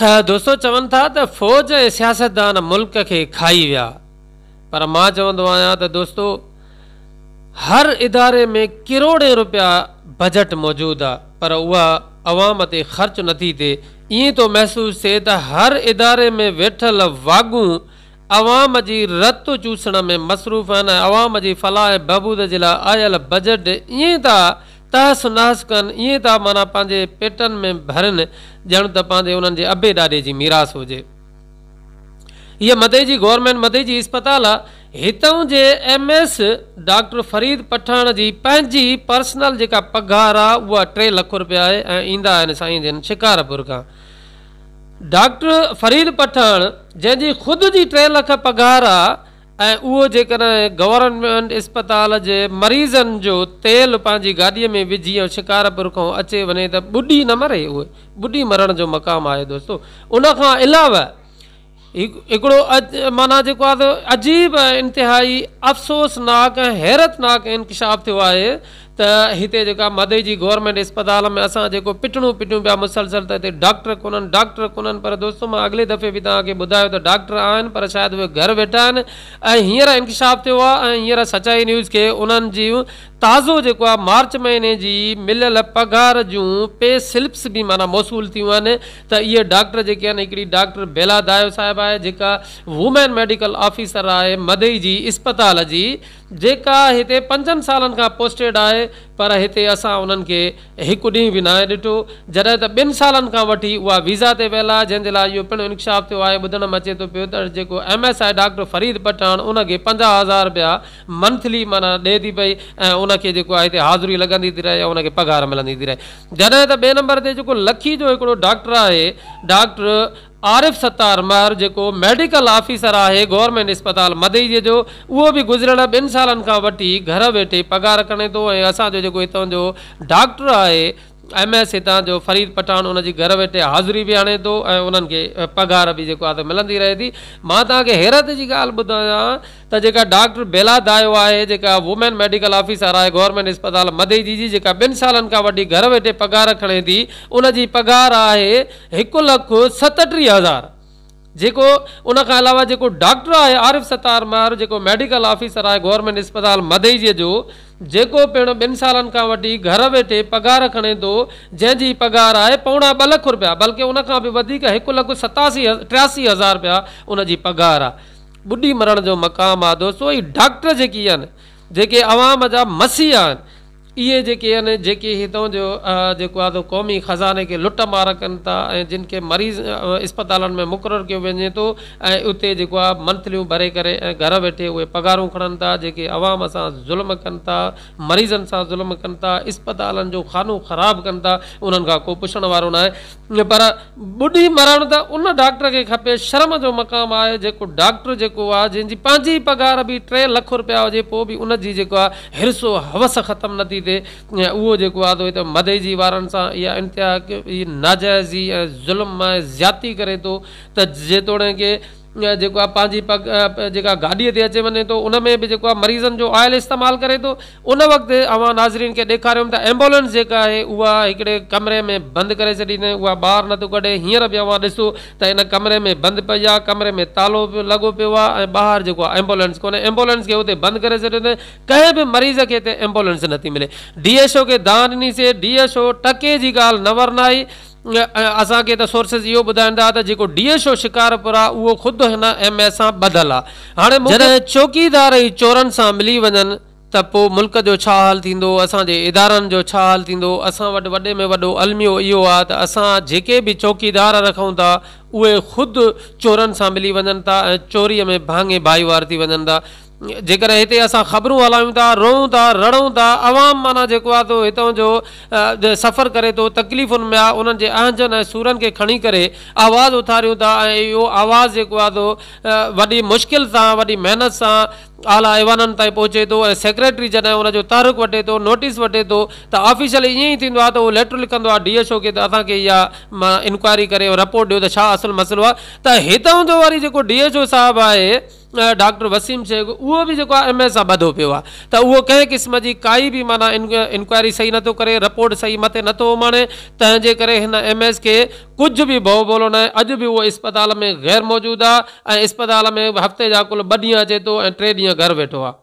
دوستو چون ٿا ته فوج ۽ سياستدان ملڪ کي کائي ويا پر مان چوندو آهيان ته دوستو هر اداري ۾ ڪروڙين روپيا بجيٽ موجود آ پر اها عوام تي خرچ نٿي ٿئي. ائين ٿو محسوس ٿئي ته هر اداري ۾ ويٺل واڳون عوام جي رت چوسڻ ۾ مصروف آهن ۽ عوام جي فلاح ۽ بهبود جي لاء آيل بجيٽ ائين ٿا تهس نهس ڪن، ائين ٿا معنيٰ پنهنجي پيٽن ۾ ڀرين ڄڻ ته پنهنجي انهن جي ابي ڏاڏي جي ميراث هجي. هيء مدئي جي گورنمينٽ مدئي جي اسپتال آ. هتئون جي M S doctor Farid Pathan جي پنهنجي پرسنل جيڪا پگهار آ اها 3 لک روپيا آهي ۽ ايندا آهن سائين جن شڪارپور کان. ڊاڪٽر فريد پٺاڻ جنهن جي خود جي 3 لک پگهار آ ۽ اهو جيڪڏهن گورنمينٽ اسپتال جي مريضن جو تيل پنهنجي گاڏيء ۾ وجهي ۽ شڪارپور کان اچي وڃي ته ٻڏي نه مري. اهو ٻڏي مرڻ جو مقام آهي دوستو. ان کان علاوه هڪڙو معنيٰ جيڪو آهي عجيب ۽ انتهائي افسوسناڪ ۽ حيرتناڪ انڪشاف ٿيو آهي ته هتي جيڪا مدئي جي گورنمينٽ اسپتال ۾ اسان جيڪو پٽڻون پٽيون پيا مسلسل ته هتي ڊاڪٽر ڪونهن ڊاڪٽر ڪونهن پر دوستو مان اڳلي دفعي به توهان کي ٻڌايو ته ڊاڪٽر آهن پر شايد اهي گهر ويٺا آهن ۽ هينئر انڪشاف ٿيو آهي ۽ هينئر سچائي نيوز کي انهن جون تازو جيڪو آهي مارچ مهيني جي مليل پگهار جون پي سلپس به معنيٰ موصول ٿيون آهن ته اهي ڊاڪٽر جيڪي آهن هڪڙي ڊاڪٽر بيلا دايو صاحب آهي جيڪا وومين ميڊيڪل آفيسر آهي مدئي جي اسپتال جي جيڪا هتي پنجن سالن کان پوسٽيڊ آهي پر هتي اسان انهن کي هڪ ڏينهن به ناهي ڏٺو جڏهن ته ٻن سالن کان وٺي اها ويزا تي ويل آهي جنهن جي لاء اهو پڻ انڪشاف ٿيو آهي ٻڌڻ ۾ اچي ٿو پيو ته جيڪو ايم ايس آهي ڊاڪٽر فريد پٺاڻ ان کي 50 هزار رپيا منٿلي معنيٰ ڏئي ٿي پئي ۽ ان کي جيڪو آهي هتي حاضري لڳندي ٿي رهي ۽ ان کي پگهار ملندي ٿي رهي جڏهن ته ٻئي نمبر تي جيڪو لکي جو هڪڙو ڊاڪٽر آهي ڊاڪٽر عارف ستار مهر جيڪو ميڊيڪل آفيسر آهي گورنمينٽ اسپتال مدئجي جو اهو به گذريل ٻن سالن کان وٺي گهر ويٺي پگهار کڻي ٿو ۽ اسان جو جيڪو هتان جو ڊاڪٽر آهي ايم ايس هتان جو فريد پٺاڻ ان جي گهر ويٺي حاضري به هڻي ٿو ۽ انهن کي پگهار به جيڪو آهي ته ملندي رهي ٿي. مان توهان کي حيرت جي ڳالهه ٻڌايان ته جيڪا ڊاڪٽر بيلا دايو آهي جيڪا وومين ميڊيڪل آفيسر آهي گورنمينٽ اسپتال مدئجي جي جيڪا ٻن سالن کان وٺي گهر ويٺي پگهار کڻي ٿي ان جي پگهار آهي 1 لک 37 هزار جيڪو ان کان علاوه جيڪو ڊاڪٽر آهي عارف ستار مهر جيڪو ميڊيڪل آفيسر آهي گورنمينٽ اسپتال مدئجي جو جيڪو پڻ ٻن سالن کان وٺي گهر ويٺي پگهار کڻي ٿو جنهن جي پگهار آهي 1.75 لک رپيا بلڪه ان کان به وڌيڪ 1 لک 87 83 هزار رپيا ان جي پگهار آهي. ٻڏي مرڻ جو مقام آ دوستو اهي ڊاڪٽر جيڪي آهن جيڪي عوام جا مسيح آهن اهي جيڪي آهن جيڪي هتان جو جيڪو آ سو قومي خزاني کي لٽ مار ڪن ٿا ۽ جن کي مريض اسپتالن ۾ مقرر ڪيو وڃي ٿو ۽ اتي جيڪو آ منٿليون ڀري ڪري ۽ گهر ويٺي اهي پگهارون کڻن ٿا جيڪي عوام سان ظلم ڪن ٿا مريضن سان ظلم ڪن ٿا اسپتالن جو خانو خراب ڪن ٿا انهن کان ڪو پڇڻ وارو ناهي. پر ٻڏي مرڻ ته ان ڊاڪٽر کي کپي، شرم جو مقام آهي جيڪو ڊاڪٽر جيڪو آهي جنهن جي پنهنجي پگهار به 3 لک رپيا هجي پوء به ان جي جيڪو آهي حرص و هوس ختم نه ٿي ٿئي ۽ اهو جيڪو آهي ته مدئجي وارن سان اها انتها ناجائزي ۽ ظلم ۽ زيادتي ڪري ٿو ته جيتوڻيڪ جيڪو آهي پنهنجي پگ جيڪا گاڏيء تي اچي وڃي ٿو ان ۾ به جيڪو آهي مريضن جو آئل استعمال ڪري ٿو ان وقت اوهان ناظرين کي ڏيکاريم ته ايمبولينس جيڪا آهي اها هڪڙي ڪمري ۾ بند ڪري ڇڏي اٿئين اها ٻاهر نٿو ڪڍي هينئر به اوهان ڏسو ته ان ڪمري ۾ بند پئي آهي ڪمري ۾ تالو لڳو پيو آهي ۽ ٻاهر جيڪو آهي ايمبولينس ڪونهي ايمبولينس کي اتي بند ڪري ڇڏيو اٿئين ڪنهن به مريض کي هتي ايمبولينس نٿي ملي ڊي ايڇ او کي دانهن ڏنيسي ڊي ايڇ او ٽڪي جي ڳالهه نه ورنائي اسان کي ته سورسز اهو ٻڌائين ٿا ته جيڪو ڊي ايڇ او شڪارپور آ اهو خود هن ايم ايس سان ٻڌل آ. هاڻي مون کي جڏهن چوڪيدار ئي چورن سان ملي وڃن ته پو ملڪ جو ڇا حال ٿيندو، اسان جي ادارن جو ڇا حال ٿيندو، اسان وٽ وڏي ۾ وڏو الميو اهو آ ته اسان جيڪي به چوڪيدار رکون ٿا اهي خود چورن سان ملي وڃن ٿا ۽ چوريء ۾ ڀاڱي ڀائيوار ٿي وڃن ٿا. جيڪڏهن هتي اسان خبرون هلايون ٿا، روئون ٿا، رڙون ٿا، عوام معنيٰ جيڪو آهي سو هتان جو سفر ڪري ٿو، تڪليفن ۾ آهي، انهن جي اهنجن ۽ سورن کي کڻي ڪري آواز اٿاريون ٿا ۽ اهو آواز جيڪو آهي سو وڏي مشڪل سان وڏي محنت سان اعليٰ ايوانن تائين پهچي ٿو ۽ سيڪريٽري جڏهن ان جو تحرڪ وٺي ٿو، نوٽيس وٺي ٿو ته آفيشلي ائين ئي ٿيندو آهي ته اهو ليٽر لکندو آهي ڊي ايڇ او کي ته اسان کي اها انڪوائري ڪري رپورٽ ڏيو ته ڇا اصل مسئلو آهي ته هتان جو وري جيڪو ڊي ايڇ او صاحب آهي. ڊاڪٽر وسيم شيخ اهو به جيڪو آهي ايم ايس سان ٻڌو پيو آهي ته اهو ڪنهن قسم جي ڪائي به معنيٰ انڪوائري صحيح نٿو ڪري، رپورٽ صحيح مٿي نٿو اماڻي، تنهن جي ڪري هن ايم ايس کي ڪجهه به ڀؤ ڀولو ناهي، اڄ به اهو اسپتال ۾ غير موجود آهي ۽ اسپتال ۾ هفتي جا ڪل ٻه ڏينهن اچي ٿو ۽ ٽي ڏينهن گهر ويٺو آهي.